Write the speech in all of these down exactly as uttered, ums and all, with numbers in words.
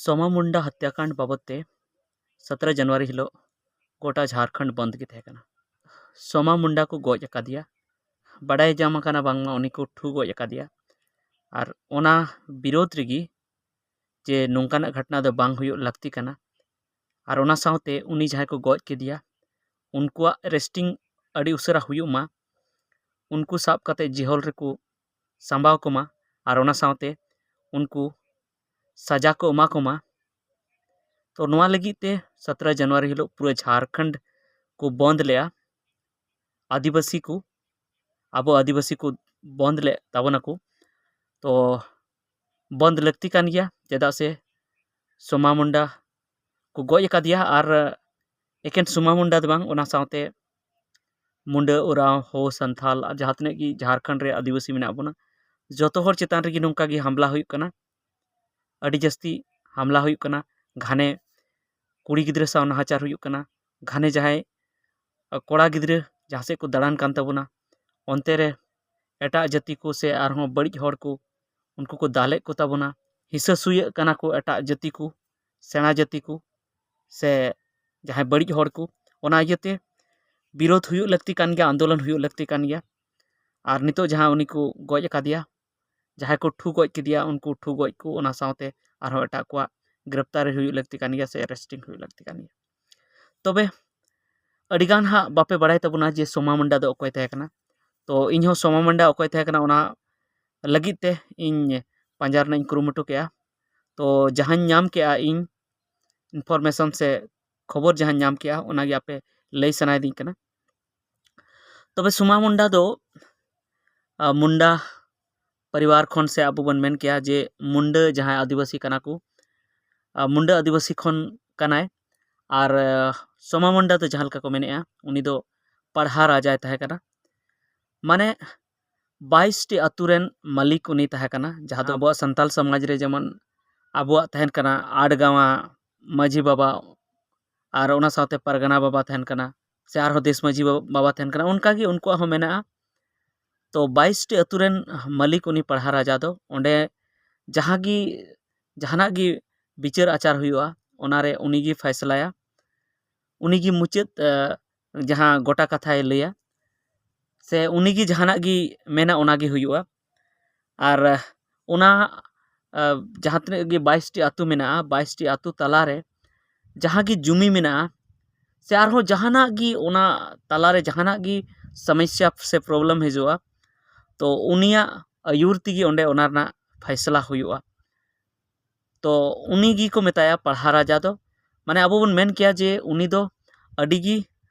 ᱥᱳᱢᱟ ᱢᱩᱱᱰᱟ ᱦᱚᱛᱭᱟᱠᱟᱱᱰ ᱵᱟᱵᱚᱫ ᱛᱮ ᱥᱚᱛᱨᱚ ᱡᱟᱱᱩᱣᱟᱨᱤ ᱦᱤᱞᱳᱜ ᱜᱚᱴᱟ ᱡᱷᱟᱲᱠᱷᱚᱸᱰ ᱵᱚᱱᱫ ᱜᱮ ᱛᱟᱦᱮᱸ ᱠᱟᱱᱟ᱾ ᱥᱳᱢᱟ ᱢᱩᱱᱰᱟ ᱠᱚ ᱜᱚᱡ ᱟᱠᱟᱫᱮᱭᱟ᱾ ᱵᱟᱰᱟᱭ ᱧᱟᱢ ᱟᱠᱟᱱᱟ ᱵᱟᱝᱢᱟ ᱩᱱᱤ ᱠᱚ ᱴᱷᱩ ᱜᱚᱡ ᱟᱠᱟᱫᱮᱭᱟ᱾ ᱟᱨ ᱚᱱᱟ ᱵᱤᱨᱳᱫᱷ ᱨᱮᱜᱮ ᱡᱮ ᱱᱚᱝᱠᱟᱱᱟᱜ ᱜᱷᱚᱴᱚᱱᱟ ᱫᱚ ᱵᱟᱝ ᱦᱩᱭᱩᱜ ᱞᱟᱹᱠᱛᱤ ᱠᱟᱱᱟ, ᱟᱨ ᱚᱱᱟ ᱥᱟᱶᱛᱮ ᱩᱱᱤ ᱡᱟᱦᱟᱸᱭ ᱠᱚ ᱜᱚᱡ ᱠᱮᱫᱮᱭᱟ, ᱩᱱᱠᱩᱣᱟᱜ ᱟᱨᱮᱥᱴᱤᱝ ᱟᱹᱰᱤ ᱩᱥᱟᱹᱨᱟ ᱦᱩᱭᱩᱜ ᱢᱟ, ᱩᱱᱠᱩ ᱥᱟᱵ ᱠᱟᱛᱮ ᱡᱮᱦᱚᱞ ᱨᱮᱠᱚ ᱥᱟᱢᱵᱟᱣ ᱠᱚᱢᱟ, ᱟᱨ ᱚᱱᱟ ᱥᱟᱶᱛᱮ ᱩᱱᱠᱩ ᱥᱟᱡᱟ ᱠᱚ ᱮᱢᱟ ᱠᱚᱢᱟ᱾ ᱛᱚ ᱱᱚᱣᱟ ᱞᱟᱹᱜᱤᱫ ᱛᱮ ᱥᱚᱛᱨᱚ ᱡᱟᱱᱩᱣᱟᱨᱤ ᱦᱤᱞᱳᱜ ᱯᱩᱨᱟᱹ ᱡᱷᱟᱲᱠᱷᱚᱸᱰ ᱠᱚ ᱵᱚᱱᱫ ᱞᱮᱜᱼᱟ᱾ ᱟᱹᱫᱤᱵᱟᱹᱥᱤ ᱠᱚ, ᱟᱵᱚ ᱟᱹᱫᱤᱵᱟᱹᱥᱤ ᱠᱚ ᱵᱚᱱᱫ ᱞᱮᱫ ᱛᱟᱵᱚᱱᱟᱠᱚ᱾ ᱛᱚ ᱵᱚᱱᱫ ᱞᱟᱹᱠᱛᱤ ᱠᱟᱱ ᱜᱮᱭᱟ, ᱪᱮᱫᱟᱜ ᱥᱮ ᱥᱳᱢᱟ ᱢᱩᱱᱰᱟ ᱠᱚ ᱜᱚᱡ ᱟᱠᱟᱫᱮᱭᱟ᱾ ᱟᱨ ᱮᱠᱮᱱ ᱥᱳᱢᱟ ᱢᱩᱱᱰᱟ ᱫᱚ ᱵᱟᱝ, ᱚᱱᱟ ᱥᱟᱶᱛᱮ ᱢᱩᱱᱰᱟᱹ, ᱳᱨᱟᱸᱣ, ᱦᱳ, ᱥᱟᱱᱛᱷᱟᱞ ᱟᱨ ᱡᱟᱦᱟᱸ ᱛᱤᱱᱟᱹᱜ ᱜᱮ ᱡᱷᱟᱲᱠᱷᱚᱸᱰ ᱨᱮ ᱟᱹᱫᱤᱵᱟᱹᱥᱤ ᱢᱮᱱᱟᱜ ᱵᱚᱱᱟ, ᱡᱚᱛᱚ ᱦᱚᱲ ᱪᱮᱛᱟᱱ ᱨᱮᱜᱮ ᱱᱚᱝᱠᱟ ᱜᱮ ᱦᱟᱢᱞᱟ ᱦᱩᱭᱩᱜ ᱠᱟᱱᱟ᱾ ᱟᱹᱰᱤ ᱡᱟᱹᱥᱛᱤ ᱦᱟᱢᱞᱟ ᱦᱩᱭᱩᱜ ᱠᱟᱱᱟ᱾ ᱜᱷᱟᱱᱮ ᱠᱩᱲᱤ ᱜᱤᱫᱽᱨᱟᱹ ᱥᱟᱶ ᱱᱟᱦᱟᱪᱟᱨ ᱦᱩᱭᱩᱜ ᱠᱟᱱᱟ᱾ ᱜᱷᱟᱱᱮ ᱡᱟᱦᱟᱸᱭ ᱠᱚᱲᱟ ᱜᱤᱫᱽᱨᱟᱹ ᱡᱟᱦᱟᱸ ᱥᱮᱫ ᱠᱚ ᱫᱟᱬᱟᱱ ᱠᱟᱱ ᱛᱟᱵᱚᱱᱟ, ᱚᱱᱛᱮ ᱨᱮ ᱮᱴᱟᱜ ᱡᱟᱹᱛᱤ ᱠᱚ ᱥᱮ ᱟᱨᱦᱚᱸ ᱵᱟᱹᱲᱤᱡ ᱦᱚᱲ ᱠᱚ, ᱩᱱᱠᱩ ᱠᱚ ᱫᱟᱞᱮᱫ ᱠᱚ ᱛᱟᱵᱚᱱᱟ, ᱦᱤᱥᱟᱹ ᱥᱩᱭᱟᱹᱜ ᱠᱟᱱᱟ ᱠᱚ ᱮᱴᱟᱜ ᱡᱟᱹᱛᱤ ᱠᱚ, ᱥᱮᱬᱟ ᱡᱟᱹᱛᱤ ᱠᱚ ᱥᱮ ᱡᱟᱦᱟᱸᱭ ᱵᱟᱹᱲᱤᱡ ᱦᱚᱲ ᱠᱚ᱾ ᱚᱱᱟ ᱤᱭᱟᱹᱛᱮ ᱵᱤᱨᱳᱫᱷ ᱦᱩᱭᱩᱜ ᱞᱟᱹᱠᱛᱤ ᱠᱟᱱ ᱜᱮᱭᱟ, ᱟᱱᱫᱳᱞᱚᱱ ᱦᱩᱭᱩᱜ ᱞᱟᱹᱠᱛᱤ ᱠᱟᱱ ᱜᱮᱭᱟ᱾ ᱟᱨ ᱱᱤᱛᱚᱜ ᱡᱟᱦᱟᱸ ᱩᱱᱤ ᱠᱚ ᱜᱚᱡ ᱟᱠᱟᱫᱮᱭᱟ, ᱡᱟᱦᱟᱸᱭ ᱠᱚ ᱴᱷᱩ ᱜᱚᱡ ᱠᱮᱫᱮᱭᱟ, ᱩᱱᱠᱩ ᱴᱷᱩ ᱜᱚᱡ ᱠᱚ, ᱚᱱᱟ ᱥᱟᱶᱛᱮ ᱟᱨᱦᱚᱸ ᱮᱴᱟᱜ ᱠᱚᱣᱟᱜ ᱜᱨᱮᱯᱛᱟᱨᱤ ᱦᱩᱭᱩᱜ ᱞᱟᱹᱠᱛᱤ ᱠᱟᱱ ᱜᱮᱭᱟ ᱥᱮ ᱟᱨᱮᱥᱴᱤᱝ ᱦᱩᱭᱩᱜ ᱞᱟᱹᱠᱛᱤ ᱠᱟᱱ ᱜᱮᱭᱟ᱾ ᱛᱚᱵᱮ ᱟᱹᱰᱤᱜᱟᱱ ᱦᱟᱸᱜ ᱵᱟᱯᱮ ᱵᱟᱲᱟᱭ ᱛᱟᱵᱚᱱᱟ ᱡᱮ ᱥᱳᱢᱟ ᱢᱩᱱᱰᱟ ᱫᱚ ᱚᱠᱚᱭ ᱛᱟᱦᱮᱸ ᱠᱟᱱᱟ᱾ ᱛᱚ ᱤᱧᱦᱚᱸ ᱥᱳᱢᱟ ᱢᱩᱱᱰᱟ ᱚᱠᱚᱭ ᱛᱟᱦᱮᱸ ᱠᱟᱱᱟ, ᱚᱱᱟ ᱞᱟᱹᱜᱤᱫ ᱛᱮ ᱤᱧ ᱯᱟᱸᱡᱟ ᱨᱮᱱᱟᱜ ᱤᱧ ᱠᱩᱨᱩᱢᱩᱴᱩ ᱠᱮᱜᱼᱟ᱾ ᱛᱚ ᱡᱟᱦᱟᱸᱧ ᱧᱟᱢ ᱠᱮᱜᱼᱟ ᱤᱧ, ᱤᱱᱯᱷᱚᱨᱢᱮᱥᱚᱱ ᱥᱮ ᱠᱷᱚᱵᱚᱨ ᱡᱟᱦᱟᱸᱧ ᱧᱟᱢ ᱠᱮᱜᱼᱟ, ᱚᱱᱟᱜᱮ ᱟᱯᱮ ᱞᱟᱹᱭ ᱥᱟᱱᱟᱭᱮᱫᱤᱧ ᱠᱟᱱᱟ᱾ ᱛᱚᱵᱮ ᱥᱳᱢᱟ ᱢᱩᱱᱰᱟ ᱫᱚ, ᱟ, ᱢᱩᱱᱰᱟ ᱯᱚᱨᱤᱵᱟᱨ ᱠᱷᱚᱱ, ᱥᱮ ᱟᱵᱚ ᱵᱚᱱ ᱢᱮᱱ ᱠᱮᱭᱟ ᱡᱮ ᱢᱩᱱᱰᱟᱹ ᱡᱟᱦᱟᱸᱭ ᱟᱹᱫᱤᱵᱟᱹᱥᱤ ᱠᱟᱱᱟ ᱠᱚ, ᱟ, ᱢᱩᱱᱰᱟᱹ ᱟᱹᱫᱤᱵᱟᱹᱥᱤ ᱠᱷᱚᱱ ᱠᱟᱱᱟᱭ᱾ ᱟᱨ, ᱟ, ᱥᱳᱢᱟ ᱢᱩᱱᱰᱟ ᱫᱚ ᱡᱟᱦᱟᱸ ᱞᱮᱠᱟ ᱠᱚ ᱢᱮᱱᱮᱜᱼᱟ, ᱩᱱᱤ ᱫᱚ ᱯᱟᱲᱦᱟ ᱨᱟᱡᱟᱭ ᱛᱟᱦᱮᱸ ᱠᱟᱱᱟ᱾ ᱢᱟᱱᱮ ᱵᱟᱭᱤᱥ ᱴᱤ ᱟᱹᱛᱩ ᱨᱮᱱ ᱢᱟᱹᱞᱤᱠ ᱩᱱᱤ ᱛᱟᱦᱮᱸ ᱠᱟᱱᱟ, ᱡᱟᱦᱟᱸ ᱫᱚ ᱟᱵᱚᱣᱟᱜ ᱥᱟᱱᱛᱟᱞ ᱥᱚᱢᱟᱡᱽ ᱨᱮ ᱡᱮᱢᱚᱱ ᱟᱵᱚᱣᱟᱜ ᱛᱟᱦᱮᱱ ᱠᱟᱱᱟ ᱟᱴᱜᱟᱣᱟ ᱢᱟᱹᱡᱷᱤ ᱵᱟᱵᱟ, ᱟᱨ ᱚᱱᱟ ᱥᱟᱶᱛᱮ ᱯᱟᱨᱜᱟᱱᱟ ᱵᱟᱵᱟ ᱛᱟᱦᱮᱱ ᱠᱟᱱᱟ, ᱥᱮ ᱟᱨᱦᱚᱸ ᱫᱮᱥ ᱢᱟᱹᱡᱷᱤ ᱵᱟᱵᱟ, ᱵᱟᱵᱟ ᱛᱟᱦᱮᱱ ᱠᱟᱱᱟ, ᱚᱱᱠᱟ ᱜᱮ ᱩᱱᱠᱩᱣᱟᱜ ᱦᱚᱸ ᱢᱮᱱᱟᱜᱼᱟ᱾ ᱛᱚ ᱵᱟᱭᱤᱥ ᱴᱤ ᱟᱹᱛᱩ ᱨᱮᱱ ᱢᱟᱹᱞᱤᱠ ᱩᱱᱤ ᱯᱟᱲᱦᱟ ᱨᱟᱡᱟ ᱫᱚ, ᱚᱸᱰᱮ ᱡᱟᱦᱟᱸ ᱜᱮ, ᱡᱟᱦᱟᱱᱟᱜ ᱜᱮ ᱵᱤᱪᱟᱹᱨ ᱟᱪᱟᱨ ᱦᱩᱭᱩᱜᱼᱟ, ᱚᱱᱟᱨᱮ ᱩᱱᱤᱜᱮ ᱯᱷᱟᱭᱥᱟᱞᱟᱭᱟ᱾ ᱩᱱᱤᱜᱮ ᱢᱩᱪᱟᱹᱫ, ᱮ, ᱡᱟᱦᱟᱸ ᱜᱚᱴᱟ ᱠᱟᱛᱷᱟᱭ ᱞᱟᱹᱭᱟ, ᱥᱮ ᱩᱱᱤᱜᱮ ᱡᱟᱦᱟᱱᱟᱜ ᱜᱮ ᱢᱮᱱᱟ, ᱚᱱᱟᱜᱮ ᱦᱩᱭᱩᱜᱼᱟ᱾ ᱟᱨ ᱚᱱᱟ, ᱮ, ᱡᱟᱦᱟᱸ ᱛᱤᱱᱟᱹᱜ ᱜᱮ ᱵᱟᱭᱤᱥ ᱴᱤ ᱟᱹᱛᱩ ᱢᱮᱱᱟᱜᱼᱟ, ᱵᱟᱭᱤᱥ ᱴᱤ ᱟᱹᱛᱩ ᱛᱟᱞᱟᱨᱮ ᱡᱟᱦᱟᱸ ᱜᱮ ᱡᱩᱢᱤ ᱢᱮᱱᱟᱜᱼᱟ, ᱥᱮ ᱟᱨᱦᱚᱸ ᱡᱟᱦᱟᱱᱟᱜ ᱜᱮ ᱚᱱᱟ ᱛᱟᱞᱟᱨᱮ ᱡᱟᱦᱟᱱᱟᱜ ᱜᱮ ᱥᱚᱢᱚᱥᱥᱟ ᱥᱮ problem ᱦᱤᱡᱩᱜᱼᱟ, ᱛᱚ ᱩᱱᱤᱭᱟᱜ ᱟᱹᱭᱩᱨ ᱛᱮᱜᱮ ᱚᱸᱰᱮ ᱚᱱᱟ ᱨᱮᱱᱟᱜ ᱯᱷᱟᱭᱥᱟᱞᱟ ᱦᱩᱭᱩᱜᱼᱟ᱾ ᱛᱚ ᱩᱱᱤ ᱜᱮᱠᱚ ᱢᱮᱛᱟᱭᱟ ᱯᱟᱲᱦᱟ ᱨᱟᱡᱟ ᱫᱚ᱾ ᱢᱟᱱᱮ ᱟᱵᱚ ᱵᱚᱱ ᱢᱮᱱ ᱠᱮᱭᱟ ᱡᱮ ᱩᱱᱤ ᱫᱚ ᱟᱹᱰᱤ ᱜᱮ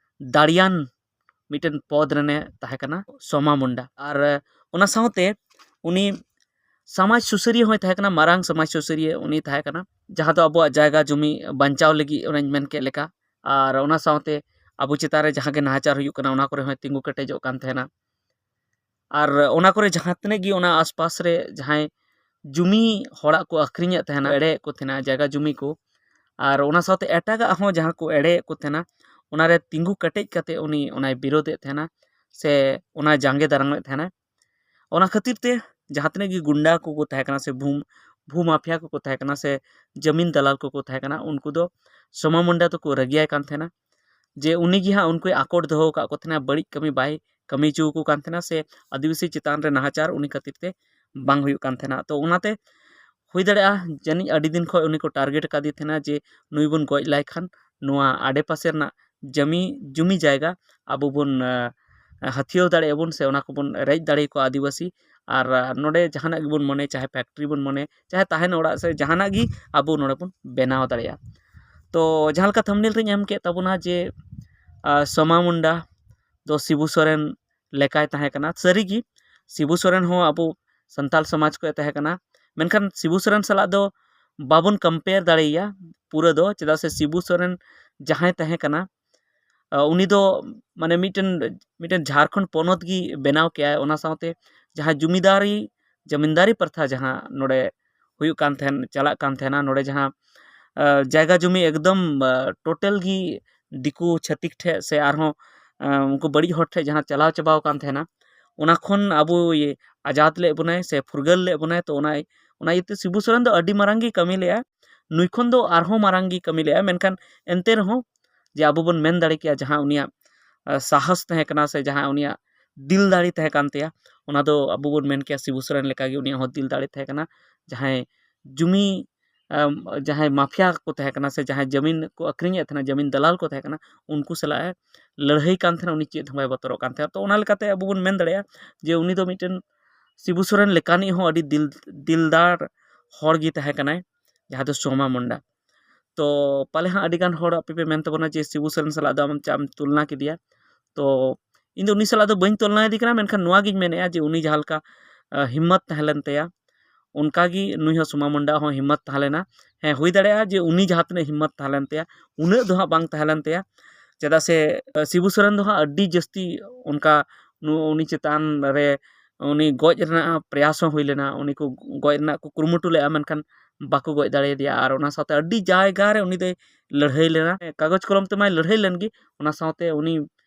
ᱫᱟᱲᱮᱭᱟᱱ ᱢᱤᱫᱴᱮᱱ ᱯᱚᱫᱽ ᱨᱮᱱᱮ ᱛᱟᱦᱮᱸ ᱠᱟᱱᱟ, ᱥᱚᱢᱟ ᱢᱩᱱᱰᱟ᱾ ᱟᱨ ᱚᱱᱟ ᱥᱟᱶᱛᱮ ᱩᱱᱤ ᱥᱚᱢᱟᱡᱽ ᱥᱩᱥᱟᱹᱨᱤᱭᱟᱹ ᱦᱚᱸᱭ ᱛᱟᱦᱮᱸ ᱠᱟᱱᱟ, ᱢᱟᱨᱟᱝ ᱥᱚᱢᱟᱡᱽ ᱥᱩᱥᱟᱹᱨᱤᱭᱟᱹ ᱩᱱᱤ ᱛᱟᱦᱮᱸ ᱠᱟᱱᱟ, ᱡᱟᱦᱟᱸ ᱫᱚ ᱟᱵᱚᱣᱟᱜ ᱡᱟᱭᱜᱟ ᱡᱩᱢᱤ ᱵᱟᱧᱪᱟᱣ ᱞᱟᱹᱜᱤᱫ, ᱚᱱᱟᱧ ᱢᱮᱱ ᱠᱮᱫ ᱞᱮᱠᱟ᱾ ᱟᱨ ᱚᱱᱟ ᱥᱟᱶᱛᱮ ᱟᱵᱚ ᱪᱮᱛᱟᱱ ᱨᱮ ᱡᱟᱦᱟᱸ ᱜᱮ ᱱᱟᱦᱟᱪᱟᱨ ᱦᱩᱭᱩᱜ ᱠᱟᱱᱟ, ᱚᱱᱟ ᱠᱚᱨᱮ ᱦᱚᱸᱭ ᱛᱤᱸᱜᱩ ᱠᱮᱴᱮᱡᱚᱜ ᱠᱟᱱ ᱛᱟᱦᱮᱱᱟ᱾ ᱟᱨ ᱚᱱᱟ ᱠᱚᱨᱮ ᱡᱟᱦᱟᱸ ᱛᱤᱱᱟᱹᱜ ᱜᱮ ᱚᱱᱟ ᱟᱥᱯᱟᱥ ᱨᱮ ᱡᱟᱦᱟᱸᱭ ᱡᱩᱢᱤ ᱦᱚᱲᱟᱜ ᱠᱚ ᱟᱹᱠᱷᱨᱤᱧᱮᱫ ᱛᱟᱦᱮᱱᱟ, ᱮᱲᱮᱭᱮᱫ ᱠᱚ ᱛᱟᱦᱮᱱᱟ ᱡᱟᱭᱜᱟ ᱡᱩᱢᱤ ᱠᱚ, ᱟᱨ ᱚᱱᱟ ᱥᱟᱶᱛᱮ ᱮᱴᱟᱜᱟᱜ ᱦᱚᱸ ᱡᱟᱦᱟᱸ ᱠᱚ ᱮᱲᱮᱭᱮᱫ ᱠᱚ ᱛᱟᱦᱮᱱᱟ, ᱚᱱᱟᱨᱮ ᱛᱤᱸᱜᱩ ᱠᱮᱴᱮᱡ ᱠᱟᱛᱮ ᱩᱱᱤ ᱚᱱᱟᱭ ᱵᱤᱨᱳᱫᱮᱫ ᱛᱟᱦᱮᱱᱟ ᱥᱮ ᱚᱱᱟᱭ ᱡᱟᱸᱜᱮ ᱫᱟᱨᱟᱢᱮᱫ ᱛᱟᱦᱮᱱᱟ᱾ ᱚᱱᱟ ᱠᱷᱟᱹᱛᱤᱨ ᱛᱮ ᱡᱟᱦᱟᱸ ᱛᱤᱱᱟᱹᱜ ᱜᱮ ᱜᱩᱱᱰᱟ ᱠᱚᱠᱚ ᱛᱟᱦᱮᱸ ᱠᱟᱱᱟ ᱥᱮ ᱵᱷᱩ, ᱵᱷᱩ ᱢᱟᱯᱷᱤᱭᱟ ᱠᱚᱠᱚ ᱛᱟᱦᱮᱸ ᱠᱟᱱᱟ ᱥᱮ ᱡᱟᱹᱢᱤᱱ ᱫᱟᱞᱟᱞ ᱠᱚᱠᱚ ᱛᱟᱦᱮᱸ ᱠᱟᱱᱟ, ᱩᱱᱠᱩ ᱫᱚ ᱥᱚᱢᱟ ᱢᱩᱱᱰᱟ ᱫᱚᱠᱚ ᱨᱟᱹᱜᱤᱭᱟᱭ ᱠᱟᱱ ᱛᱟᱦᱮᱱᱟ ᱡᱮ ᱩᱱᱤ ᱜᱮ ᱦᱟᱸᱜ ᱩᱱᱠᱩᱭ ᱟᱠᱚᱴ ᱫᱚᱦᱚ ᱟᱠᱟᱫ ᱠᱚ ᱛᱟᱦᱮᱱᱟ, ᱵᱟᱹᱲᱤᱡ ᱠᱟᱹᱢᱤ ᱵᱟᱭ ᱠᱟᱹᱢᱤ ᱦᱚᱪᱚ ᱟᱠᱚ ᱠᱟᱱ ᱛᱟᱦᱮᱱᱟ ᱥᱮ ᱟᱹᱫᱤᱵᱟᱹᱥᱤ ᱪᱮᱛᱟᱱ ᱨᱮ ᱱᱟᱦᱟᱪᱟᱨ ᱩᱱᱤ ᱠᱷᱟᱹᱛᱤᱨ ᱛᱮ ᱵᱟᱝ ᱦᱩᱭᱩᱜ ᱠᱟᱱ ᱛᱟᱦᱮᱱᱟ᱾ ᱛᱚ ᱚᱱᱟᱛᱮ ᱦᱩᱭ ᱫᱟᱲᱮᱭᱟᱜᱼᱟ ᱡᱟᱹᱱᱤᱡ ᱟᱹᱰᱤ ᱫᱤᱱ ᱠᱷᱚᱱ ᱩᱱᱤ ᱠᱚ target ᱟᱠᱟᱫᱮ ᱛᱟᱦᱮᱱᱟ ᱡᱮ ᱱᱩᱭ ᱵᱚᱱ ᱜᱚᱡ ᱞᱟᱭ ᱠᱷᱟᱱ ᱱᱚᱣᱟ ᱟᱰᱮᱯᱟᱥᱮ ᱨᱮᱱᱟᱜ ᱡᱟᱹᱢᱤ, ᱡᱩᱢᱤ ᱡᱟᱭᱜᱟ ᱟᱵᱚ ᱵᱚᱱ, ᱟᱸ, ᱦᱟᱹᱛᱭᱟᱹᱣ ᱫᱟᱲᱮᱭᱟᱜᱼᱟ ᱵᱚᱱ ᱥᱮ ᱚᱱᱟ ᱠᱚᱵᱚᱱ ᱨᱮᱡ ᱫᱟᱲᱮ ᱟᱠᱚᱣᱟ ᱟᱹᱫᱤᱵᱟᱹᱥᱤ᱾ ᱟᱨ, ᱟᱸ, ᱱᱚᱰᱮ ᱡᱟᱦᱟᱱᱟᱜ ᱜᱮᱵᱚᱱ ᱢᱚᱱᱮ, ᱪᱟᱦᱮ factory ᱵᱚᱱ ᱢᱚᱱᱮ, ᱪᱟᱦᱮ ᱛᱟᱦᱮᱱ ᱚᱲᱟᱜ ᱥᱮ ᱡᱟᱦᱟᱱᱟᱜ ᱜᱮ ᱟᱵᱚ ᱱᱚᱰᱮ ᱵᱚᱱ ᱵᱮᱱᱟᱣ ᱫᱟᱲᱮᱭᱟᱜᱼᱟ᱾ ᱛᱚ ᱡᱟᱦᱟᱸ ᱞᱮᱠᱟ thumbnail ᱨᱤᱧ ᱮᱢ ᱠᱮᱫ ᱛᱟᱵᱚᱱᱟ ᱡᱮ, ᱟᱸ, ᱥᱚᱢᱟ ᱢᱩᱱᱰᱟ ᱫᱚ ᱥᱤᱵᱩ ᱥᱚᱨᱮᱱ ᱞᱮᱠᱟᱭ ᱛᱟᱦᱮᱸ ᱠᱟᱱᱟ᱾ ᱥᱟᱹᱨᱤᱜᱮ ᱥᱤᱵᱩ ᱥᱚᱨᱮᱱ ᱦᱚᱸ ᱟᱵᱚ ᱥᱟᱱᱛᱟᱲ ᱥᱚᱢᱟᱡᱽ ᱠᱷᱚᱱ ᱛᱟᱦᱮᱸ ᱠᱟᱱᱟ, ᱢᱮᱱᱠᱷᱟᱱ ᱥᱤᱵᱩ ᱥᱚᱨᱮᱱ ᱥᱟᱞᱟᱜ ᱫᱚ ᱵᱟᱵᱚᱱ compare ᱫᱟᱲᱮᱭᱟᱭᱟ ᱯᱩᱨᱟᱹ ᱫᱚ, ᱪᱮᱫᱟᱜ ᱥᱮ ᱥᱤᱵᱩ ᱥᱚᱨᱮᱱ ᱡᱟᱦᱟᱸᱭ ᱛᱟᱦᱮᱸ ᱠᱟᱱᱟ, ᱟᱸ, ᱩᱱᱤ ᱫᱚ ᱢᱟᱱᱮ ᱢᱤᱫᱴᱮᱱ, ᱢᱤᱫᱴᱮᱱ ᱡᱷᱟᱲᱠᱷᱚᱸᱰ ᱯᱚᱱᱚᱛ ᱜᱮ ᱵᱮᱱᱟᱣ ᱠᱮᱜᱼᱟᱭ᱾ ᱚᱱᱟ ᱥᱟᱶᱛᱮ ᱡᱟᱦᱟᱸ ᱡᱩᱢᱤᱫᱟᱨᱤ, ᱡᱟᱢᱤᱱᱫᱟᱨᱤ ᱯᱨᱚᱛᱷᱟ ᱡᱟᱦᱟᱸ ᱱᱚᱰᱮ ᱦᱩᱭᱩᱜ ᱠᱟᱱ ᱛᱟᱦᱮᱱ, ᱪᱟᱞᱟᱜ ᱠᱟᱱ ᱛᱟᱦᱮᱱᱟ, ᱱᱚᱰᱮ ᱡᱟᱦᱟᱸ, ᱟᱸ, ᱡᱟᱭᱜᱟ ᱡᱩᱢᱤ ᱮᱠᱫᱚᱢ, ᱟᱸ, total ᱜᱮ ᱫᱤᱠᱩ ᱪᱷᱟᱹᱛᱤᱠ ᱴᱷᱮᱡ ᱥᱮ ᱟᱨᱦᱚᱸ, ᱟᱸ, ᱩᱱᱠᱩ ᱵᱟᱹᱲᱤᱡ ᱦᱚᱲ ᱴᱷᱮᱡ ᱡᱟᱦᱟᱸ ᱪᱟᱞᱟᱣ ᱪᱟᱵᱟᱣ ᱟᱠᱟᱱ ᱛᱟᱦᱮᱱᱟ, ᱚᱱᱟ ᱠᱷᱚᱱ ᱟᱵᱚ ᱤᱭᱟᱹ ᱟᱡᱟᱫ ᱞᱮᱫ ᱵᱚᱱᱟᱭ ᱥᱮ ᱯᱷᱩᱨᱜᱟᱹᱞ ᱞᱮᱫ ᱵᱚᱱᱟᱭ᱾ ᱛᱚ ᱚᱱᱟ, ᱚᱱᱟ ᱤᱭᱟᱹᱛᱮ ᱥᱤᱵᱩ ᱥᱚᱨᱮᱱ ᱫᱚ ᱟᱹᱰᱤ ᱢᱟᱨᱟᱝ ᱜᱮ ᱠᱟᱹᱢᱤ ᱞᱮᱜᱼᱟ᱾ ᱱᱩᱭ ᱠᱷᱚᱱ ᱫᱚ ᱟᱨᱦᱚᱸ ᱢᱟᱨᱟᱝ ᱜᱮ ᱠᱟᱹᱢᱤ ᱞᱮᱜᱼᱟ, ᱢᱮᱱᱠᱷᱟᱱ ᱮᱱᱛᱮ ᱨᱮᱦᱚᱸ ᱡᱮ ᱟᱵᱚ ᱵᱚᱱ ᱢᱮᱱ ᱫᱟᱲᱮ ᱠᱮᱭᱟ ᱡᱟᱦᱟᱸ ᱩᱱᱤᱭᱟᱜ, ᱟ, ᱥᱟᱦᱚᱥ ᱛᱟᱦᱮᱸ ᱠᱟᱱᱟ ᱥᱮ ᱡᱟᱦᱟᱸ ᱩᱱᱤᱭᱟᱜ ᱫᱤᱞ ᱫᱟᱲᱮ ᱛᱟᱦᱮᱸ ᱠᱟᱱ ᱛᱟᱭᱟ, ᱚᱱᱟ ᱫᱚ ᱟᱵᱚ ᱵᱚᱱ ᱢᱮᱱ ᱠᱮᱭᱟ ᱥᱤᱵᱩ ᱥᱚᱨᱮᱱ ᱞᱮᱠᱟᱜᱮ ᱩᱱᱤᱭᱟᱜ ᱦᱚᱸ ᱫᱤᱞ ᱫᱟᱲᱮ ᱛᱟᱦᱮᱸ ᱠᱟᱱᱟ᱾ ᱡᱟᱦᱟᱸᱭ ᱡᱩᱢᱤ, ᱟᱢ, ᱡᱟᱦᱟᱸᱭ ᱢᱟᱯᱷᱤᱭᱟ ᱠᱚ ᱛᱟᱦᱮᱸ ᱠᱟᱱᱟ ᱥᱮ ᱡᱟᱦᱟᱸᱭ ᱡᱟᱹᱢᱤᱱ ᱠᱚ ᱟᱹᱠᱷᱨᱤᱧᱮᱫ ᱛᱟᱦᱮᱱᱟ, ᱡᱟᱹᱢᱤᱱ ᱫᱟᱞᱟᱞ ᱠᱚ ᱛᱟᱦᱮᱸ ᱠᱟᱱᱟ, ᱩᱱᱠᱩ ᱥᱟᱞᱟᱜ ᱮ ᱞᱟᱹᱲᱦᱟᱹᱭ ᱠᱟᱱ ᱛᱟᱦᱮᱱᱟ, ᱩᱱᱤ ᱪᱮᱫ ᱦᱚᱸ ᱵᱟᱭ ᱵᱚᱛᱚᱨᱚᱜ ᱠᱟᱱ ᱛᱟᱦᱮᱸᱫ᱾ ᱛᱚ ᱚᱱᱟ ᱞᱮᱠᱟᱛᱮ ᱟᱵᱚ ᱵᱚᱱ ᱢᱮᱱ ᱫᱟᱲᱮᱭᱟᱜᱼᱟ ᱡᱮ ᱩᱱᱤ ᱫᱚ ᱢᱤᱫᱴᱮᱱ ᱥᱤᱵᱩ ᱥᱚᱨᱮᱱ ᱞᱮᱠᱟᱱᱤᱡ ᱦᱚᱸ ᱟᱹᱰᱤ ᱫᱤᱞ-, ᱫᱤᱞᱫᱟᱨ ᱦᱚᱲ ᱜᱮ ᱛᱟᱦᱮᱸ ᱠᱟᱱᱟᱭ, ᱡᱟᱦᱟᱸ ᱫᱚ ᱥᱳᱢᱟ ᱢᱩᱱᱰᱟ᱾ ᱛᱚ ᱯᱟᱞᱮ ᱦᱟᱸᱜ ᱟᱹᱰᱤ ᱜᱟᱱ ᱦᱚᱲ ᱟᱯᱮ ᱯᱮ ᱢᱮᱱ ᱛᱟᱵᱚᱱᱟ ᱡᱮ ᱥᱤᱵᱩ ᱥᱚᱨᱮᱱ ᱥᱟᱞᱟᱜ ᱫᱚ ᱟᱢ ᱪᱮᱫ ᱮᱢ ᱛᱩᱞᱱᱟ ᱠᱮᱫᱮᱭᱟ᱾ ᱛᱚ ᱤᱧ ᱫᱚ ᱩᱱᱤ ᱥᱟᱞᱟᱜ ᱫᱚ ᱵᱟᱹᱧ ᱛᱩᱞᱱᱟᱭᱮᱫᱮ ᱠᱟᱱᱟ, ᱢᱮᱱᱠᱷᱟᱱ ᱱᱚᱣᱟ ᱜᱤᱧ ᱢᱮᱱᱮᱫᱼᱟ ᱡᱮ ᱩᱱᱤ ᱡᱟᱦᱟᱸ ᱞᱮᱠᱟ, ᱟ, ᱦᱤᱢᱢᱚᱛ ᱛᱟᱦᱮᱸ ᱞᱮᱱ ᱛᱟᱭᱟ, ᱚᱱᱠᱟ ᱜᱮ ᱱᱩᱭ ᱦᱚᱸ ᱥᱳᱢᱟ ᱢᱩᱱᱰᱟ ᱦᱚᱸ ᱦᱤᱢᱢᱚᱛ ᱛᱟᱦᱮᱸ ᱞᱮᱱᱟ᱾ ᱦᱮᱸ, ᱦᱩᱭ ᱫᱟᱲᱮᱭᱟᱜᱼᱟ ᱡᱮ ᱩᱱᱤ ᱡᱟᱦᱟᱸ ᱛᱤᱱᱟᱹᱜ ᱦᱤᱢᱢᱚᱛ ᱛᱟᱦᱮᱸ ᱞᱮᱱ ᱛᱟᱭᱟ, ᱩᱱᱟᱹᱜ ᱫᱚ ᱦᱟᱸᱜ ᱵᱟᱝ ᱛᱟᱦᱮᱸ ᱞᱮᱱ ᱛᱟᱭᱟ᱾ ᱪᱮᱫᱟᱜ ᱥᱮ, ᱟ, ᱥᱤᱵᱩ ᱥᱚᱨᱮᱱ ᱫᱚ ᱦᱟᱸᱜ ᱟᱹᱰᱤ ᱡᱟᱹᱥᱛᱤ ᱚᱱᱠᱟ ᱱᱩ-, ᱩᱱᱤ ᱪᱮᱛᱟᱱ ᱨᱮ ᱩᱱᱤ ᱜᱚᱡ ᱨᱮᱱᱟᱜ ᱯᱨᱚᱭᱟᱥ ᱦᱚᱸ ᱦᱩᱭ ᱞᱮᱱᱟ, ᱩᱱᱤ ᱠᱚ ᱜᱚᱡ ᱨᱮᱱᱟᱜ ᱠᱚ ᱠᱩᱨᱩᱢᱩᱴᱩ ᱞᱮᱫᱼᱟ, ᱢᱮᱱᱠᱷᱟᱱ ᱵᱟᱠᱚ ᱜᱚᱡ ᱫᱟᱲᱮᱭᱟᱫᱮᱭᱟ᱾ ᱟᱨ ᱚᱱᱟ ᱥᱟᱶᱛᱮ ᱟᱹᱰᱤ ᱡᱟᱭᱜᱟ ᱨᱮ ᱩᱱᱤ ᱫᱚᱭ ᱞᱟᱹᱲᱦᱟᱹᱭ ᱞᱮᱱᱟ, ᱠᱟᱜᱚᱡᱽ ᱠᱚᱞᱚᱢ ᱛᱮᱢᱟᱭ ᱞᱟᱹᱲᱦᱟᱹᱭ ᱞᱮᱱ ᱜᱮ, ᱚᱱᱟ ᱥᱟᱶᱛᱮ ᱩᱱᱤ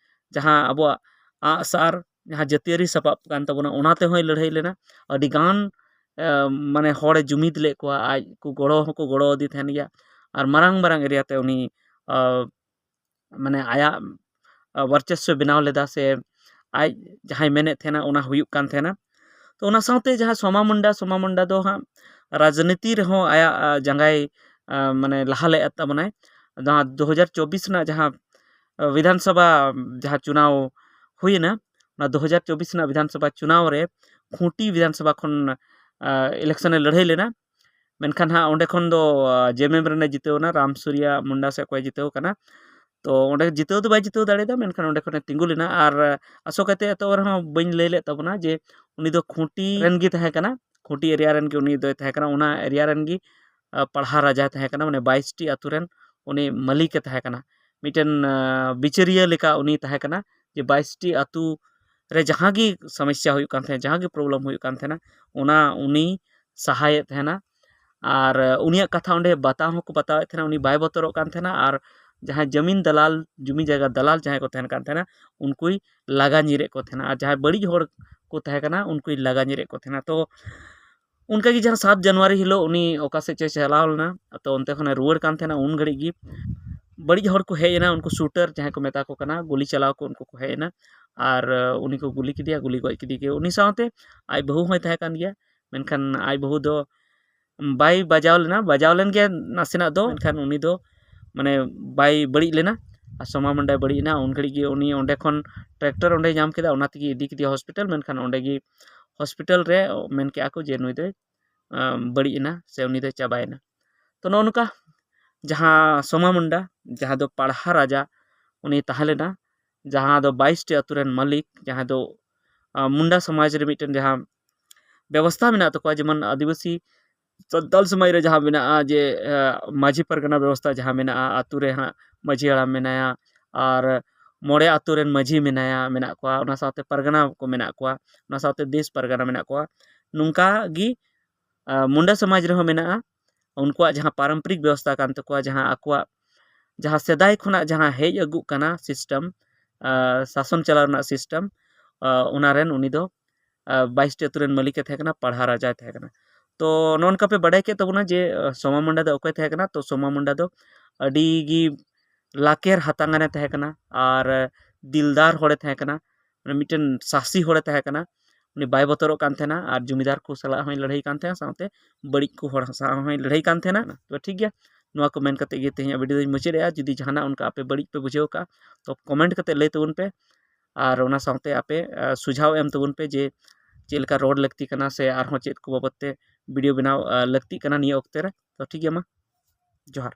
ᱡᱟᱦᱟᱸ ᱟᱵᱚᱣᱟᱜ ᱟᱜᱼᱥᱟᱨ, ᱡᱟᱦᱟᱸ ᱡᱟᱹᱛᱤᱭᱟᱹᱨᱤ ᱥᱟᱯᱟᱵ ᱠᱟᱱ ᱛᱟᱵᱚᱱᱟ, ᱚᱱᱟ ᱛᱮᱦᱚᱸᱭ ᱞᱟᱹᱲᱦᱟᱹᱭ ᱞᱮᱱᱟ᱾ ᱟᱹᱰᱤ ᱜᱟᱱ, ᱮ, ᱢᱟᱱᱮ ᱦᱚᱲᱮ ᱡᱩᱢᱤᱫ ᱞᱮᱫ ᱠᱚᱣᱟ, ᱟᱡ ᱠᱚ ᱜᱚᱲᱚ ᱦᱚᱸᱠᱚ ᱜᱚᱲᱚ ᱟᱫᱮ ᱛᱟᱦᱮᱱ ᱜᱮᱭᱟ᱾ ᱟᱨ ᱢᱟᱨᱟᱝ ᱢᱟᱨᱟᱝ ᱮᱨᱤᱭᱟ ᱛᱮ ᱩᱱᱤ, ᱟ, ᱢᱟᱱᱮ ᱟᱭᱟᱜ ᱣᱚᱨᱪᱚᱥᱥᱚ ᱵᱮᱱᱟᱣ ᱞᱮᱫᱟ ᱥᱮ ᱟᱡ ᱡᱟᱦᱟᱸᱭ ᱢᱮᱱᱮᱫ ᱛᱟᱦᱮᱱᱟ ᱚᱱᱟ ᱦᱩᱭᱩᱜ ᱠᱟᱱ ᱛᱟᱦᱮᱱᱟ᱾ ᱛᱚ ᱚᱱᱟ ᱥᱟᱶᱛᱮ ᱡᱟᱦᱟᱸ ᱥᱳᱢᱟ ᱢᱩᱱᱰᱟ, ᱥᱳᱢᱟ ᱢᱩᱱᱰᱟ ᱫᱚ ᱦᱟᱸᱜ ᱨᱟᱡᱽᱱᱤᱛᱤ ᱨᱮᱦᱚᱸ ᱟᱭᱟᱜ, ᱟ, ᱡᱟᱸᱜᱟᱭ, ᱟ, ᱢᱟᱱᱮ ᱞᱟᱦᱟ ᱞᱮᱫ ᱛᱟᱵᱚᱱᱟᱭ᱾ ᱱᱚᱣᱟ ᱫᱩ ᱦᱟᱡᱟᱨ ᱪᱚᱵᱵᱤᱥ ᱨᱮᱱᱟᱜ ᱡᱟᱦᱟᱸ, ᱟ, ᱵᱤᱫᱷᱟᱱ ᱥᱚᱵᱷᱟ ᱡᱟᱦᱟᱸ ᱪᱩᱱᱟᱣ ᱦᱩᱭᱮᱱᱟ, ᱚᱱᱟ ᱫᱩ ᱦᱟᱡᱟᱨ ᱪᱚᱵᱵᱤᱥ ᱨᱮᱱᱟᱜ ᱵᱤᱫᱷᱟᱱ ᱥᱚᱵᱷᱟ ᱪᱩᱱᱟᱣ ᱨᱮ ᱠᱷᱩᱸᱴᱤ ᱵᱤᱫᱷᱟᱱ ᱥᱚᱵᱷᱟ ᱠᱷᱚᱱ, ᱟ, election ᱮ ᱞᱟᱹᱲᱦᱟᱹᱭ ᱞᱮᱱᱟ᱾ ᱢᱮᱱᱠᱷᱟᱱ ᱦᱟᱸᱜ ᱚᱸᱰᱮ ᱠᱷᱚᱱ ᱫᱚ, ᱟ, JMM ᱨᱮᱱᱮ ᱡᱤᱛᱟᱹᱣ ᱮᱱᱟ, ᱨᱟᱢ ᱥᱩᱨᱭᱟ ᱢᱩᱱᱰᱟ ᱥᱮᱫ ᱠᱷᱚᱱ ᱡᱤᱛᱟᱹᱣ ᱠᱟᱱᱟ᱾ ᱛᱚ ᱚᱸᱰᱮ ᱡᱤᱛᱟᱹᱣ ᱫᱚ ᱵᱟᱭ ᱡᱤᱛᱟᱹᱣ ᱫᱟᱲᱮᱭᱟᱫᱟ, ᱢᱮᱱᱠᱷᱟᱱ ᱚᱸᱰᱮ ᱠᱷᱚᱱᱮ ᱛᱤᱸᱜᱩ ᱞᱮᱱᱟ᱾ ᱟᱨ ᱟᱥᱚᱠᱟᱭᱛᱮ ᱮᱛᱚᱦᱚᱵ ᱨᱮᱦᱚᱸ ᱵᱟᱹᱧ ᱞᱟᱹᱭ ᱞᱮᱫ ᱛᱟᱵᱚᱱᱟ ᱡᱮ ᱩᱱᱤ ᱫᱚ ᱠᱷᱩᱸᱴᱤ ᱨᱮᱱ ᱜᱮ ᱛᱟᱦᱮᱸ ᱠᱟᱱᱟ, ᱠᱷᱩᱸᱴᱤ area ᱨᱮᱱ ᱜᱮ ᱩᱱᱤ ᱫᱚᱭ ᱛᱟᱦᱮᱸ ᱠᱟᱱᱟ, ᱚᱱᱟ area ᱨᱮᱱ ᱜᱮ, ᱟ, ᱯᱟᱲᱦᱟ ᱨᱟᱡᱟᱭ ᱛᱟᱦᱮᱸ ᱠᱟᱱᱟ, ᱢᱟᱱᱮ ᱵᱟᱭᱤᱥ ᱴᱤ ᱟᱛᱳ ᱨᱮᱱ ᱩᱱᱤ ᱢᱟᱹᱞᱤᱠᱮ ᱛᱟᱦᱮᱸ ᱠᱟᱱᱟ, ᱢᱤᱫᱴᱮᱱ, ᱟ, ᱵᱤᱪᱟᱹᱨᱤᱭᱟᱹ ᱞᱮᱠᱟ ᱩᱱᱤ ᱛᱟᱦᱮᱸ ᱠᱟᱱᱟ᱾ ᱡᱮ ᱵᱟᱭᱤᱥ ᱴᱤ ᱟᱛᱳ ᱨᱮ ᱡᱟᱦᱟᱸ ᱜᱮ ᱥᱚᱢᱚᱥᱥᱟ ᱦᱩᱭᱩᱜ ᱠᱟᱱ ᱛᱟᱦᱮᱸᱫ, ᱡᱟᱦᱟᱸ ᱜᱮ problem ᱦᱩᱭᱩᱜ ᱠᱟᱱ ᱛᱟᱦᱮᱱᱟ, ᱚᱱᱟ ᱩᱱᱤ ᱥᱟᱦᱟᱭᱮᱫ ᱛᱟᱦᱮᱱᱟ᱾ ᱟᱨ ᱩᱱᱤᱭᱟᱜ ᱠᱟᱛᱷᱟ ᱚᱸᱰᱮ ᱵᱟᱛᱟᱣ ᱦᱚᱸᱠᱚ ᱵᱟᱛᱟᱣᱮᱫ ᱛᱟᱦᱮᱱᱟ, ᱩᱱᱤ ᱵᱟᱭ ᱵᱚᱛᱚᱨᱚᱜ ᱠᱟᱱ ᱛᱟᱦᱮᱱᱟ᱾ ᱟᱨ ᱡᱟᱦᱟᱸᱭ ᱡᱟᱹᱢᱤᱱ ᱫᱟᱞᱟᱞ, ᱡᱩᱢᱤ ᱡᱟᱭᱜᱟ ᱫᱟᱞᱟᱞ ᱡᱟᱦᱟᱸᱭ ᱠᱚ ᱛᱟᱦᱮᱱ ᱠᱟᱱ ᱛᱟᱦᱮᱱᱟ, ᱩᱱᱠᱩᱭ ᱞᱟᱜᱟ ᱧᱤᱨᱮᱫ ᱠᱚ ᱛᱟᱦᱮᱱᱟ᱾ ᱟᱨ ᱡᱟᱦᱟᱸᱭ ᱵᱟᱹᱲᱤᱡ ᱦᱚᱲ ᱠᱚ ᱛᱟᱦᱮᱸ ᱠᱟᱱᱟ, ᱩᱱᱠᱩᱭ ᱞᱟᱜᱟ ᱧᱤᱨᱮᱫ ᱠᱚ ᱛᱟᱦᱮᱱᱟ᱾ ᱛᱚ ᱚᱱᱠᱟᱜᱮ ᱡᱟᱦᱟᱸ ᱥᱟᱛ ᱡᱟᱱᱩᱣᱟᱨᱤ ᱦᱤᱞᱳᱜ ᱩᱱᱤ ᱚᱠᱟ ᱥᱮᱫ ᱪᱚᱭ ᱪᱟᱞᱟᱣ ᱞᱮᱱᱟ, ᱛᱚ ᱚᱱᱛᱮ ᱠᱷᱚᱱᱮ ᱨᱩᱣᱟᱹᱲ ᱠᱟᱱ ᱛᱟᱦᱮᱱᱟ, ᱩᱱ ᱜᱷᱟᱹᱲᱤᱡ ᱜᱮ ᱵᱟᱹᱲᱤᱡ ᱦᱚᱲ ᱠᱚ ᱦᱮᱡ ᱮᱱᱟ, ᱩᱱᱠᱩ ᱥᱩᱴᱟᱨ ᱡᱟᱦᱟᱸᱭ ᱠᱚ ᱢᱮᱛᱟ ᱠᱚ ᱠᱟᱱᱟ, ᱜᱩᱞᱤ ᱪᱟᱞᱟᱣ ᱠᱚ, ᱩᱱᱠᱩ ᱠᱚ ᱦᱮᱡ ᱮᱱᱟ ᱟᱨ ᱩᱱᱤ ᱠᱚ ᱜᱩᱞᱤ ᱠᱮᱫᱮᱭᱟ, ᱜᱩᱞᱤ ᱜᱚᱡ ᱠᱮᱫᱮ ᱜᱮ᱾ ᱩᱱᱤ ᱥᱟᱶᱛᱮ ᱟᱡ ᱵᱟᱹᱦᱩ ᱦᱚᱸᱭ ᱛᱟᱦᱮᱸ ᱠᱟᱱ ᱜᱮᱭᱟ, ᱢᱮᱱᱠᱷᱟᱱ ᱟᱡ ᱵᱟᱹᱦᱩ ᱫᱚ ᱵᱟᱭ ᱵᱟᱡᱟᱣ ᱞᱮᱱᱟ, ᱵᱟᱡᱟᱣ ᱞᱮᱱ ᱜᱮᱭᱟ ᱱᱟᱥᱮᱱᱟᱜ ᱫᱚ, ᱢᱮᱱᱠᱷᱟᱱ ᱩᱱᱤ ᱫᱚ ᱢᱟᱱᱮ ᱵᱟᱭ ᱵᱟᱹᱲᱤᱡ ᱞᱮᱱᱟ᱾ ᱟᱨ ᱥᱳᱢᱟ ᱢᱩᱱᱰᱟᱭ ᱵᱟᱹᱲᱤᱡ ᱮᱱᱟ, ᱩᱱ ᱜᱷᱟᱹᱲᱤᱡ ᱜᱮ ᱩᱱᱤ ᱚᱸᱰᱮ ᱠᱷᱚᱱ ᱴᱨᱟᱠᱴᱚᱨ ᱚᱸᱰᱮᱭ ᱧᱟᱢ ᱠᱮᱫᱟ, ᱚᱱᱟ ᱛᱮᱜᱮ ᱤᱫᱤ ᱠᱮᱫᱮᱭᱟ ᱦᱚᱥᱯᱤᱴᱟᱞ᱾ ᱢᱮᱱᱠᱷᱟᱱ ᱚᱸᱰᱮ ᱜᱮ ᱦᱚᱥᱯᱤᱴᱟᱞ ᱨᱮ ᱢᱮᱱ ᱠᱮᱜᱼᱟ ᱠᱚ ᱡᱮ ᱱᱩᱭ ᱫᱚᱭ ᱟᱸ, ᱵᱟᱹᱲᱤᱡ ᱮᱱᱟ ᱥᱮ ᱩᱱᱤ ᱫᱚᱭ ᱪᱟᱵᱟᱭᱮᱱᱟ᱾ ᱛᱚ ᱱᱚᱜᱼᱚ ᱱᱚᱝᱠᱟ ᱡᱟᱦᱟᱸ ᱥᱳᱢᱟ ᱢᱩᱱᱰᱟ, ᱡᱟᱦᱟᱸ ᱫᱚ ᱯᱟᱲᱦᱟ ᱨᱟᱡᱟ, ᱩᱱᱤ ᱛᱟᱦᱮᱸ ᱞᱮᱱᱟ, ᱡᱟᱦᱟᱸ ᱫᱚ ᱵᱟᱭᱤᱥ ᱴᱤ ᱟᱹᱛᱩ ᱨᱮᱱ ᱢᱟᱹᱞᱤᱠ, ᱡᱟᱦᱟᱸᱭ ᱫᱚ ᱟᱸ, ᱢᱩᱱᱰᱟ ᱥᱚᱢᱟᱡᱽ ᱨᱮ ᱢᱤᱫᱴᱮᱱ ᱡᱟᱦᱟᱸ ᱵᱮᱵᱚᱥᱛᱷᱟ ᱢᱮᱱᱟᱜ ᱛᱟᱠᱚᱣᱟ, ᱡᱮᱢᱚᱱ ᱟᱹᱫᱤᱵᱟᱹᱥᱤ ᱥᱟᱱᱛᱟᱲ ᱥᱚᱢᱟᱡᱽ ᱨᱮ ᱡᱟᱦᱟᱸ ᱢᱮᱱᱟᱜᱼᱟ ᱡᱮ ᱟᱸ, ᱢᱟᱹᱡᱷᱤ ᱯᱟᱨᱜᱟᱱᱟ ᱵᱮᱵᱚᱥᱛᱷᱟ ᱡᱟᱦᱟᱸ ᱢᱮᱱᱟᱜᱼᱟ, ᱟᱹᱛᱩ ᱨᱮ ᱦᱟᱸᱜ ᱢᱟᱹᱡᱷᱤ ᱦᱟᱲᱟᱢ ᱢᱮᱱᱟᱭᱟ ᱟᱨ ᱢᱚᱬᱮ ᱟᱹᱛᱩ ᱨᱮᱱ ᱢᱟᱹᱡᱷᱤ ᱢᱮᱱᱟᱭᱟ, ᱢᱮᱱᱟᱜ ᱠᱚᱣᱟ, ᱚᱱᱟ ᱥᱟᱶᱛᱮ ᱯᱟᱨᱜᱟᱱᱟ ᱠᱚ ᱢᱮᱱᱟᱜ ᱠᱚᱣᱟ, ᱚᱱᱟ ᱥᱟᱶᱛᱮ ᱫᱮᱥ ᱯᱟᱨᱜᱟᱱᱟ ᱢᱮᱱᱟᱜ ᱠᱚᱣᱟ᱾ ᱱᱚᱝᱠᱟ ᱜᱮ ᱟᱸ, ᱢᱩᱱᱰᱟ ᱥᱚᱢᱟᱡᱽ ᱨᱮᱦᱚᱸ ᱢᱮᱱᱟᱜᱼᱟ᱾ ᱩᱱᱠᱩᱣᱟᱜ ᱡᱟᱦᱟᱸ ᱯᱟᱨᱚᱢᱯᱚᱨᱤᱠ ᱵᱮᱵᱚᱥᱛᱷᱟ ᱠᱟᱱ ᱛᱟᱠᱚᱣᱟ, ᱡᱟᱦᱟᱸ ᱟᱠᱚᱣᱟᱜ ᱡᱟᱦᱟᱸ ᱥᱮᱫᱟᱭ ᱠᱷᱚᱱᱟᱜ ᱡᱟᱦᱟᱸ ᱦᱮᱡ ᱟᱹᱜᱩᱜ ᱠᱟᱱᱟ ᱥᱤᱥᱴᱮᱢ, ᱟᱸ, ᱥᱟᱥᱚᱱ ᱪᱟᱞᱟᱣ ᱨᱮᱱᱟᱜ ᱥᱤᱥᱴᱮᱢ, ᱟᱸ, ᱚᱱᱟ ᱨᱮᱱ ᱩᱱᱤ ᱫᱚ ᱟᱸ, ᱵᱟᱭᱤᱥ ᱴᱤ ᱟᱹᱛᱩ ᱨᱮᱱ ᱢᱟᱹᱞᱤᱠ ᱮ ᱛᱟᱦᱮᱸ ᱠᱟᱱᱟ, ᱯᱟᱲᱦᱟ ᱨᱟᱡᱟᱭ ᱛᱟᱦᱮᱸ ᱠᱟᱱᱟ᱾ ᱛᱚ ᱱᱚᱜᱼᱚ ᱱᱚᱝᱠᱟ ᱯᱮ ᱵᱟᱰᱟᱭ ᱠᱮᱫ ᱛᱟᱵᱚᱱᱟ ᱡᱮ ᱟᱸ, ᱥᱳᱢᱟ ᱢᱩᱱᱰᱟ ᱫᱚ ᱚᱠᱚᱭ ᱛᱟᱦᱮᱸ ᱠᱟᱱᱟ᱾ ᱛᱚ ᱥᱳᱢᱟ ᱢᱩᱱᱰᱟ ᱫᱚ ᱟᱹᱰᱤ ᱜᱮ ᱞᱟᱠᱮᱨ ᱦᱟᱛᱟᱝᱟᱱᱮ ᱛᱟᱦᱮᱸ ᱠᱟᱱᱟ ᱟᱨ ᱫᱤᱞᱫᱟᱨ ᱦᱚᱲᱮ ᱛᱟᱦᱮᱸ ᱠᱟᱱᱟ, ᱢᱟᱱᱮ ᱢᱤᱫᱴᱮᱱ ᱥᱟᱦᱥᱤ ᱦᱚᱲᱮ ᱛᱟᱦᱮᱸ ᱠᱟᱱᱟ᱾ ᱩᱱᱤ ᱵᱟᱭ ᱵᱚᱛᱚᱨᱚᱜ ᱠᱟᱱ ᱛᱟᱦᱮᱱᱟ ᱟᱨ ᱡᱚᱢᱤᱫᱟᱨ ᱠᱚ ᱥᱟᱞᱟᱜ ᱦᱚᱸᱭ ᱞᱟᱹᱲᱦᱟᱹᱭ ᱠᱟᱱ ᱛᱟᱦᱮᱱᱟ, ᱥᱟᱶᱛᱮ ᱵᱟᱹᱲᱤᱡ ᱠᱚ ᱦᱚᱲ ᱥᱟᱶ ᱦᱚᱸᱭ ᱞᱟᱹᱲᱦᱟᱹᱭ ᱠᱟᱱ ᱛᱟᱦᱮᱱᱟ᱾ ᱛᱚ ᱴᱷᱤᱠ ᱜᱮᱭᱟ, ᱱᱚᱣᱟ ᱠᱚ ᱢᱮᱱ ᱠᱟᱛᱮ ᱜᱮ ᱛᱮᱦᱮᱧᱟᱜ ᱵᱷᱤᱰᱤᱭᱳ ᱫᱚᱧ ᱢᱩᱪᱟᱹᱫᱮᱜᱼᱟ᱾ ᱡᱩᱫᱤ ᱡᱟᱦᱟᱱᱟᱜ ᱚᱱᱠᱟ ᱟᱯᱮ ᱵᱟᱹᱲᱤᱡ ᱯᱮ ᱵᱩᱡᱷᱟᱹᱣ ᱠᱟᱜᱼᱟ, ᱛᱚ ᱠᱚᱢᱮᱱᱴ ᱠᱟᱛᱮ ᱞᱟᱹᱭ ᱛᱟᱵᱚᱱ ᱯᱮ᱾ ᱟᱨ ᱚᱱᱟ ᱥᱟᱶᱛᱮ ᱟᱯᱮ ᱟᱸ, ᱥᱩᱡᱷᱟᱣ ᱮᱢ ᱛᱟᱵᱚᱱ ᱯᱮ ᱡᱮ ᱪᱮᱫ ᱞᱮᱠᱟ ᱨᱚᱲ ᱞᱟᱹᱠᱛᱤ ᱠᱟᱱᱟ ᱥᱮ ᱟᱨᱦᱚᱸ ᱪᱮᱫ ᱠᱚ ᱵᱟᱵᱚᱫ ᱛᱮ ᱵᱷᱤᱰᱤᱭᱳ ᱵᱮᱱᱟᱣ ᱟᱸ, ᱞᱟᱹᱠᱛᱤᱜ ᱠᱟᱱᱟ ᱱᱤᱭᱟᱹ ᱚᱠᱛᱮ ᱨᱮ᱾ ᱛᱚ ᱴᱷᱤᱠ ᱜᱮᱭᱟ, ᱢᱟ ᱡᱚᱦᱟᱨ᱾